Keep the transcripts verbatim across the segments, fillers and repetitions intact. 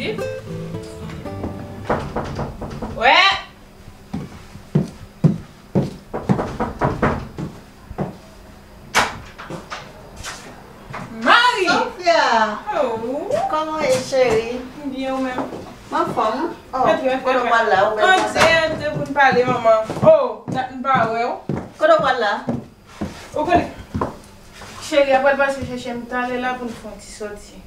Wè! Mari! Sofia! Oh. Kòman w ye, cheri? M byen, ou menm? M anfòm. Oh, kote w pral la? Ou bèl konsa. Antre, antre pou n pale, manman. Oh, dat m pa wè w. Kote w pral la? Ou konnen, cheri a pral pase chèche m talè la pou n fè yon ti sòti.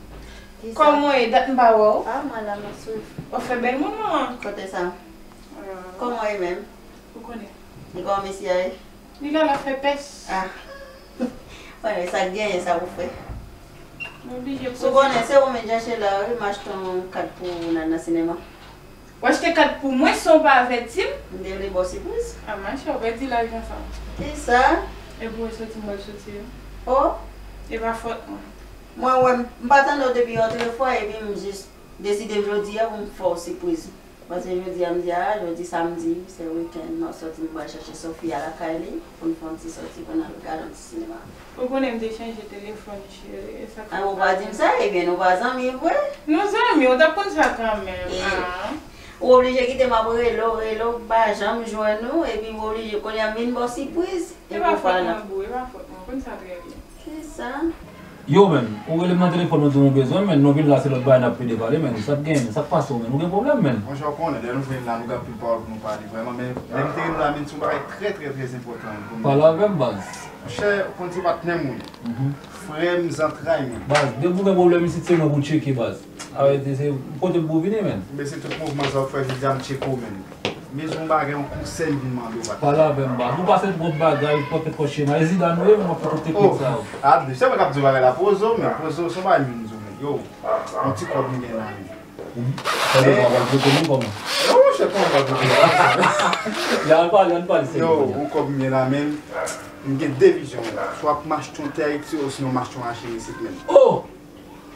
Kisa? Kòman w ye? Dat m pa wè w. Ah, mwen la, m ap swiv. W ap fè bèl moun, manman. Kote sa? Ah. Kòman w ye menm? Ou konnen. E kòman mesye a ye? Li la, l ap fè pès. Ah. Mwen, sa k genyen, sa pou fè. M oblije poze. Si w konnen, se ou menm k chache la, wi, m achte yon kat pou n al nan sinema. W achte kat pou mwen san w pa avèti m? M te vle ba w sipriz. A, machè, w pèdi lajan sa. Kisa? E pou w soti m pral soti a. Oh. E pa fòt mwen. Mwen wè m, m pa tande w depi yè otrefwa, epi m jis deside jodi a pou m fè w sipriz. Paske jodi a m di, a, jodi samdi, se wikenn, m ap soti, m pral chèche Sofia lakay li, pou n fè yon ti sòti, pou n al gade yon ti sinema. Ou konnen m te chanje telefòn, cheri, e sa k fè. A, ou pa di m sa, ebyen, nou pa zanmi vre? Nou zanmi, ou t ap konn sa kanmenm. E, ah. Ou oblije kite m ap rele w, rele w, m pa janm jwenn ou, epi m oblije kounye a m vin ba w sipriz, epi ou pa la. E pa fòt mwen, boo, e pa fòt mwen, ou konn sa trè byen. Kisa? Yo, menn, ou rele m nan telefòn, ou di m ou bezwen m, menn, nou vin la, se lòt bagay n ap plede pale, menn. Sa k genyen, menn? Sa k pase w, menn? Ou gen pwoblèm, menn? Monchè, ou konnen, lè nou jwenn la, nou gen anpil pawòl pou nou pale, vrèman, men, men m te rele w la, menn, se yon bagay trè, trè, trè enpòtan pou nou. Pale avè m, baz. Monchè, ou konn se patnè m ou ye. Mhm. Frè m, zantray mwen. Baz, depi w gen pwoblèm isit, se mwen pou w tcheke, baz. Arete, se kote m pou w vini, menn. Men se tout mouvman sa w fè jodi a, m tcheke w, menn. Men se yon bagay, yon konsèy m vin mande w, patnè. Pale avè m, baz. Ou pase twòp bagay, twòp fè twòp chema. E Zidane ou ye, menn, w ap fè tout teknik sa yo. Adli, se mwen k ap di w bagay la. Poze w, menn. Poze w, se yon bagay m vin di w, menn. Yo, yon ti kòb m gen la, menn. Ou fè de bagay, pral pote nou kòman? Non, monchè, kòman pral pote nou? Ya, ann pale, ann pale, sèvi. Yo, yon kòb m gen la, menn. M gen de vizyon, menn. Swa m achte yon tè Ayiti, osinon m achte yon machin isit, menn. Oh!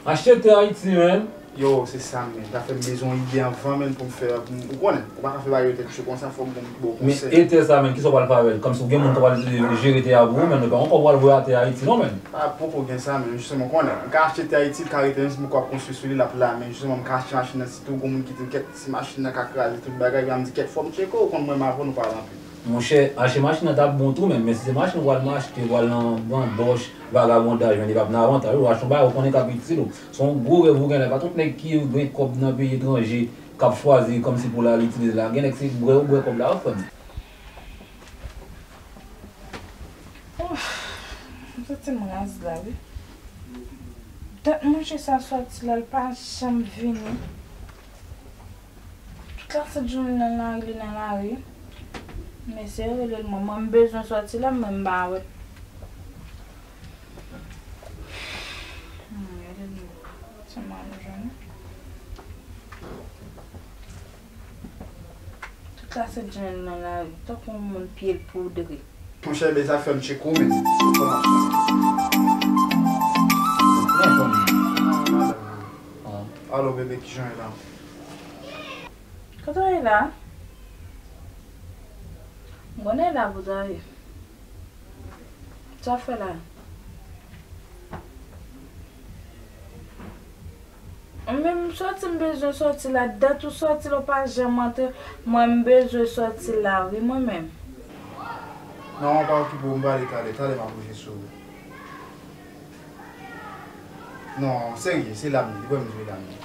Achte tè Ayiti, menn. Yo, se sa, menn. Sa fè m bezwen yon ide anvan, menn, pou m fè, pou m, ou konnen, ou pa ka fè bagay yo tèt cho konsa, fò m gon bon konsèy. Men e tè sa, menn, kisa w pral fè avè l? Kòmsi w gen moun k ap al jere tè a pou ou, menn, ou pa ankò pral voye atè Ayiti, non, menn. Pa poko gen sa, menn. Jisteman, ou konnen, m ka achte tè Ayiti, l ka rete menm si m poko ap konstwi sou li, l ap la, men jisteman, m ka achte machin nan, sitou gon moun ki di m, kèt, si machin nan ka kraze tout bagay, epi m di, kèt, fò m tcheke w, ou konn mwen, m avè w, nou pale anpil. Monchè, achte machin nan t ap bon tou, menn, men si se machin ou pral achte, ou pral nan banbòch, vagabondaj, menn, li p ap nan avantaj ou, achte yon bagay ou konnen k ap itil ou. Se yon gwo rèv ou gen la, pa tout nèg ki gen kòb nan peyi etranje k ap chwazi kòmsi pou l al itilize la. Gen nèg se bwè ou bwè kòb la, wi, frè m. Ouf, m santi m raz la, wi. Dat monchè sa sòti la, l pa janm vini. Tout lasent jounen l nan lari, li nan lari. M eseye rele l, mwen, mwen m bezwen sòti la, mwen m pa wè l. Hmm, rele l non. Se mwen m jwenn. Tout lasent jounen l nan lari, tankou yon moun pye l poudre. Monchè, men sa fè m tcheke w, men. Kòman sa? Alo, bebe, kijan w ye la? Kote w ye la? M konnen w la pou travay. Sa w ap fè la? Mwen menm, m sòti, m bezwen sòti la. Dat ou sòti la, ou pa janm antre. Mwen, m bezwen sòti la, wi, mwen menm. Non, pa okipe w, m prale talè. Talè, m ap rive sou ou. Non, serye, se la m ye. Li kwè m jwe la m ye.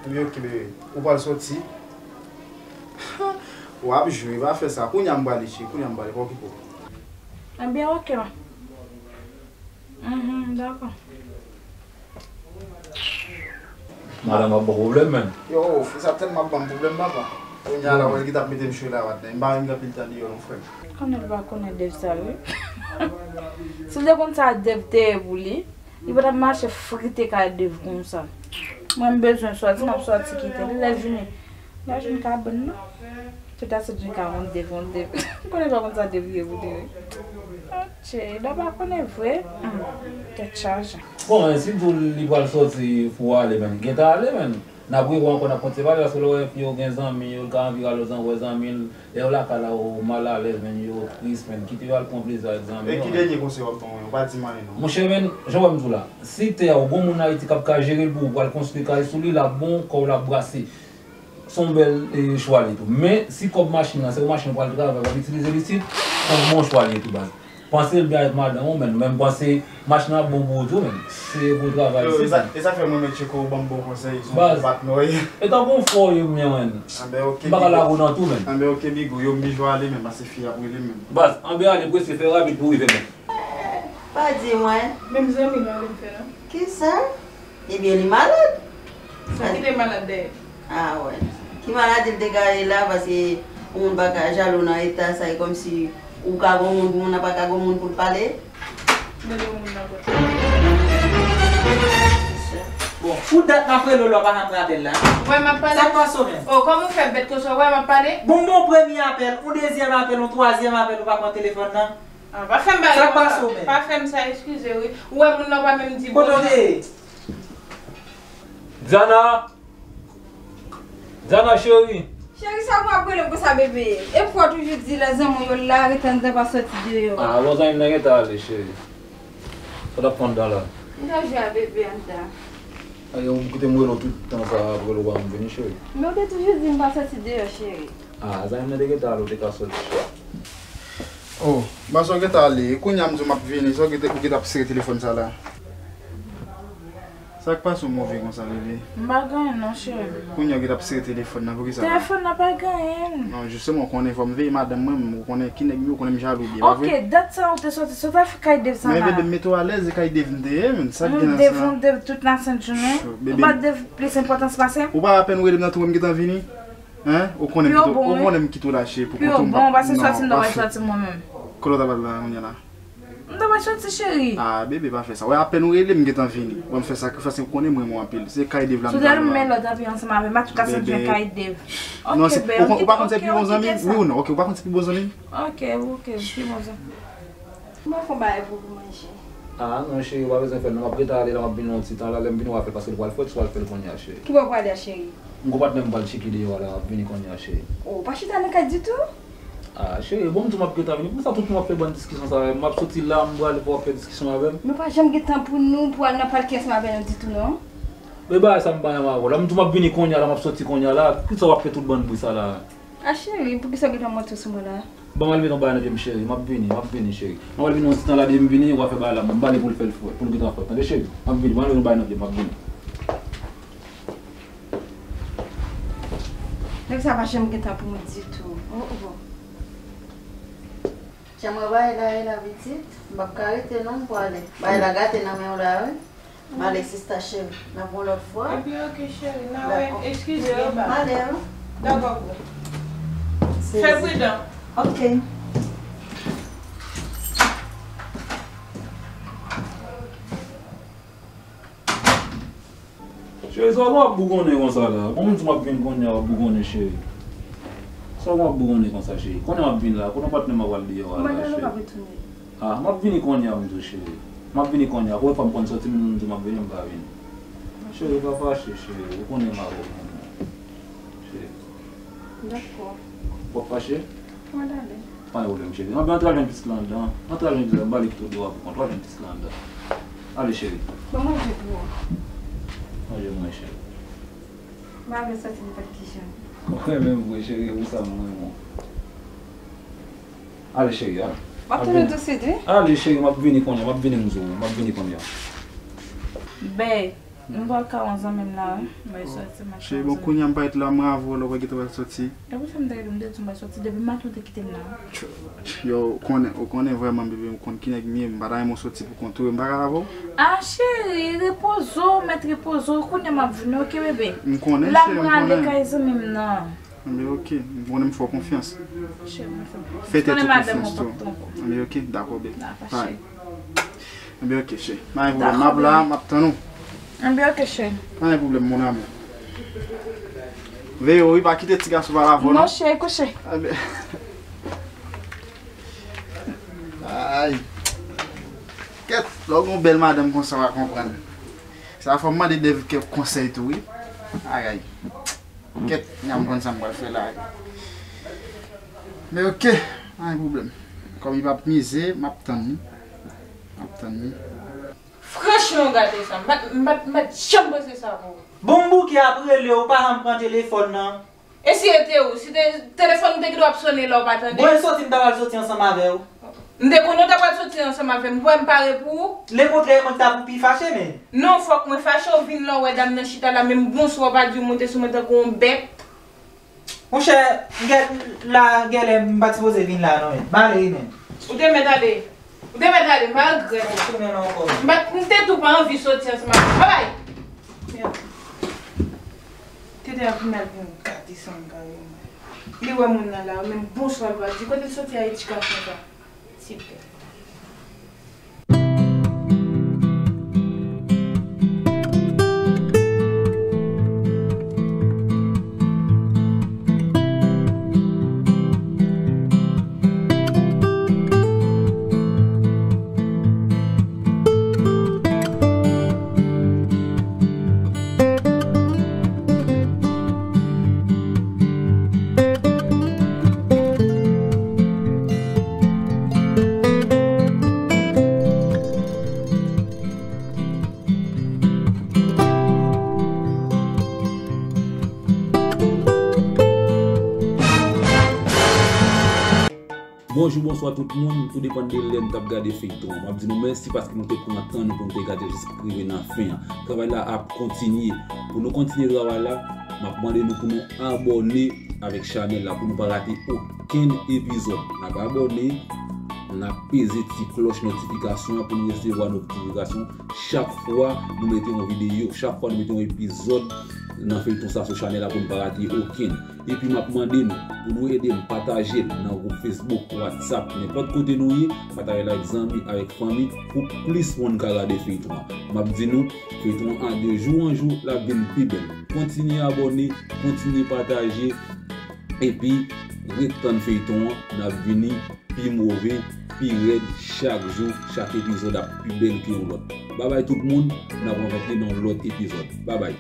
Ebyen, oke, bebe. Ou pral sòti. W ap jwe, pa fè sa. Kounye a m prale, cheri. Kounye a m prale, pa okipe w. Ebyen, oke, ma. Mhm, dakò. Madanm ap ba w pwoblèm, menn. Yo, fi sa tèlman ap ban m pwoblèm, papa. Kounye a la, wè, li gentan ap mete m cho la, patnè. M pa menm gen anpil tan deyò non, frè m. Konnen l pa konnen Dev sa, wi. Si l te konn sa Dev te ye pou li, li pa t ap mache frite kay Dev konsa. Mwen, m bezwen sòti, m ap sòti kite l. Lè l vini, lè l vini kabann nan. Tout ase di ka yon dev, yon dev. M konnen pa konn sa dev ye pou de wi. Atche, lè w pa konnen vre, hmm, tèt chaje. Bon, men si l di w li pral sòti pou w ale, menn, gentan ale, menn. N ap rewè ankò, n ap kontinye pale, paske lè w wè fi yo gen zanmi, yo ka anvi rale zanmi, wè zanmi l, lè yo lakay la, yo malalèz, men yo tris, men kite yo al pran plezi avèk zanmi yo. E ki dènye konsèy w ap ban mwen? Ou pa di m anyen non. Monchè, men, jan w wè m di w la, si tè a, ou gon moun Ayiti k ap ka jere l pou ou, pral konstwi kay sou li, l ap bon, kò w l ap brase. Se yon bèl, e, chwa li tou. Men, si kòb machin nan, se yon machin ou pral travay, w ap itilize l isit, se yon bon chwa li ye tou, baz. Panse l byen avèk madanm ou, men, men m panse machin nan ap bon pou ou tou, men. Se pou w travay isit, men. E sa, e sa fè mwen met Tcheko ban m bon konsèy, se yon patnè w ye. E tankou yon fò w ye, men, men. Anben, oke, m pa ka lage w nan tou, men. Anben, oke, Bigo, yo m bijo ale, men, paske fi ap rele, men. Baz, anben ale prese, fè rapid pou w rive, men. Pa di mwen. Menm zanmi nou ale m fè la. Kisa? Ebyen, li malad. Sa ki te malad dèyè? Ah, wè. Ki maladi l te ka ye la, paske yon moun pa ka jalou nan eta sa, e kòmsi ou ka gon moun pou moun nan pa ka gon moun pou l pale. Mande yon moun nan kote. Bon, pou dat m ap rele w la, w pa janm raple l la. Wè, m ap pale. Sa k pase w menm? Oh, kòman w fè bèt konsa? Wè, m ap pale. Bon, bon, premye apèl, yon dezyèm apèl, yon twazyèm apèl, ou pa pran telefòn nan. Ah, pa fè m bagay konsa. Sa k pase w menm? Pa fè m sa, eskize wi. Ou wè moun nan pa menm di bonjou. Kote w te ye? Diana! Diana cheri! Cheri, sa pou w ap rele m konsa, bebe? E pou w toujou di lè zanmi w yo la, rete anndan, pa soti deyò. Ah, bon, zanmi m nan gentan ale, cheri. Sa w t ap fè anndan la? M t ap jwe a bebe anndan. Ayo, ou kite m rele w tout tan sa, ap rele w pa janm vini, cheri. Men w te toujou di m pa soti deyò, cheri. Ah, zanmi m nan te gentan ale, ou te ka soti. Oh, bon, sa w gentan ale? Kounye a m di w m ap vini, sa w gentan, ou gentan ap sere telefòn sa la? Sa k pase w move konsa, bebe? M pa gen anyen non, cheri. Kounye a w gentan ap sere telefòn nan, poukisa la? Telefòn nan pa gen anyen. Non, jisteman, ou konnen fò m veye madanm mwen, ou konnen ki nèg m ye, ou konnen m jalou byen, pa vre? Ok, dat sa ou te soti, soti a kay Dave sa la. Men bebe, m mete w alèz, e kay Dave m te ye, men sa k gen nan sa? Dave, yon Dave tout lasent jounen. Ou pa Dave plis enpòtans pase m? Ou pa apèn rele m nan tou, m gentan vini? Hein? Ou konnen m kite w, ou konnen m kite w la, cheri, pou kont ou. Pi w bon, paske soti m ta pral soti mwen menm. Kote w ta pral la, kounye a la? M ta pral soti, cheri. Ah, bebe, pa fè sa. Wè, apèn ou rele m, m gentan vini. Wè, m fè sakrifis, ou konnen m renmen w anpil. Se kay Dave la m pral la. Sou tèlman men lè w t ap ansanm avè m, m pa t ka sot jwenn kay Dave. Non, se, ou pa konn se pi bon zanmi m? Wi ou non? Ok, ou pa konn se pi bon zanmi m? Ok, ok, pi bon zanmi. M ap fè yon bagay pou ou pou manje. Ah, non, cheri, ou pa bezwen fè l, non. M ap rete ale la, m ap vini yon ti tan la, lè m vini, w a fè l, paske l pral frèt, w a fè l kounye a, cheri. Ki bò w prale a, cheri? M gon patnè m pral tcheke deyò a la, m ap vini kounye a, cheri. Oh, ou pa chita nan kay ditou? Ah, cheri, bon, m di w m ap gentan vini. Poukisa tout moun ap fè bann diskisyon sa avè m? M ap soti la, m prale pou w ap fè diskisyon avè m? Nou pa janm gen tan pou nou, pou al nan pale ansanm avè nou ditou, non. Men bagay sa m pa renmen avè w la. M di w m ap vini kounye a la, m ap soti kounye a la. Poukisa w ap fè tout bann bri sa la? Ah, cheri, poukisa w gentan monte sou mwen la? Ban m al met yon bagay nan pye m, cheri. M ap vini, m ap vini, cheri. M ap al vini yon ti tan la, depi m vini, w a fè bagay la. M ba li pou l fè l fè, pou l gentan fè. Tande, cheri? M ap vini, ban m al met yon bagay nan pye m, m ap vini. Nèg sa pa janm gen tan pou mwen ditou. Oh, oh. Jan mwen bay la, e la, pitit. M p ap ka rete non, m pwale. Bagay la gate nan men w la, wi. M ale, sista cheri. N ap wè lòt fwa. Epi, ok, cheri, n a wè. Eskize, wi, ba. M ale, wi. Dakò, boo. Fè pridan. Ok. Cheri, sa w ap bougonnen konsa la? Bon, m di w m ap vin kounye a, w ap bougonnen, cheri. Sa w ap bougonnen konsa, cheri? Konnen m ap vin la, konnen patnè m ap al deyò a la, cheri. Ah, m ap vini kounye a, m di w, cheri. M ap vini kounye a. Konbyen fwa m konn soti, m di w m ap vini, m pa vini. Cheri, pa fache, cheri. Ou konnen m avè w, cheri. Dakò. W ap fache? Mwen ale. Pa gen pwoblèm, cheri. Anben, antre al jwenn pitit lan anndan. Antre al jwenn pitit lan, m ba li kite w deyò a pou kont ou, al jwenn pitit lan anndan. Ale, cheri. Bon, manje pou ou. Manje pou mwen, cheri. M pa vle soti nenpòt ki jan. Mwen menm vre, cheri, e pou sa m renmen w. Ale, cheri, ale. M ap tounen tousuit, wi. Ale, cheri, m ap vini kounye a, m ap vini, m di w, m ap vini kounye a. Bèy. M pral ka yon zanmi m la, wi. M pral soti, m ap ka yon zanmi m. Cheri, bon, kounye a m parèt la, mwen avè w la, w pa gentan pral soti. E poukisa m te rele w, m te di w m pral soti? Depi maten w te kite m la. Yo, ou konnen, ou konnen vrèman, bebe, m konn ki nèg m ye, m pa ta renmen w soti pou kont ou, m pa ka avè w. Ah, cheri, repoze w, mèt repoze w, kounye a m ap vini, ok, bebe? M konnen, cheri, m konnen. La, m prale kay zanmi m nan. Anben, ok, m konnen m fè w konfyans. Cheri, m fè w konfyans. Fè tèt ou konfyans tou. Anben, ok, dakò, bebe. Bye. Anben, ok, cheri. Pa gen pwoblèm. M ap la, m ap tann ou. Anben, ok, cheri. Pa gen pwoblèm, mon amour. Veye w, wi, pa kite ti gason pa la avè w, non. Non, cheri, kouche. Anben. Ay. Kèt, lè w gen yon bèl madanm konsa, w a konprann. Sa fò m mande Dave kèk konsèy tou, wi. Ay, ay. Kèt, nèg la m konn sa m pral fè la. Men oke, pa gen pwoblèm. Kòm li p ap mize, m ap tann li. M ap tann li. Franchman, w gate sa. M pa t, m pa t, m pa t janm panse sa pou ou. Bon, m bouke ap rele w, ou pa janm pran telefòn nan. E si e te ou, si te, telefòn ou te gen dwa ap sonnen la ou pa tande? Bon, e soti m ta pral soti ansanm avè w. M te konnen w ta pral soti ansanm avè m, ou kwè m pare pou ou? Lekontrè, e mwen ki ta pou pi fache, men. Non, fòk mwen fache, w vin la w wè dam nan chita la, menm bonswa w pa di w monte sou mwen tankou yon bèt. Monchè, m gen la, genlè m pa t sipoze vin la non, men. M ale wi, men. Ou te mèt ale. Ou te mèt ale, m pa regrèt. Tounen la ankò, men. M pa, m te tou pa anvi soti ansanm avè w. Babay! Mèd. Tete ap vin al vin gate sa m kareman. Li wè moun nan la, menm bonswa l pa di. Kote l soti a edikasyon sa? Sipè. Bonjou, bonswa tout moun, tou depann de lè n t ap gade feyton an. M ap di nou mèsi paske nou te pran tan nou pou nou te gade jis rive nan fen an. Travay la ap kontinye. Pou nou kontinye travay la, m ap mande nou pou nou abòne avèk chanèl la pou nou pa rate okenn epizòd. N ap abòne, n ap peze ti klòch notifikasyon an pou nou resevwa notifikasyon chak fwa nou mete yon videyo, chak fwa nou mete yon epizòd nan feyton sa sou chanèl la pou nou pa rate okenn. Epi m ap mande nou pou nou ede m pataje l nan gwoup Facebook, WhatsApp, nenpòt kote nou ye, pataje l avèk zanmi, avèk fanmi, pou plis moun ka gade feyton an. M ap di nou, feyton an de jou an jou, l ap vin pi bèl. Kontinye abòne, kontinye pataje, epi ret tann feyton an, n ap vini pi move, pi rèd, chak jou, chak epizòd ap pi bèl ke yon lòt. Babay tout moun, n ap rankontre nan yon lòt epizòd. Babay.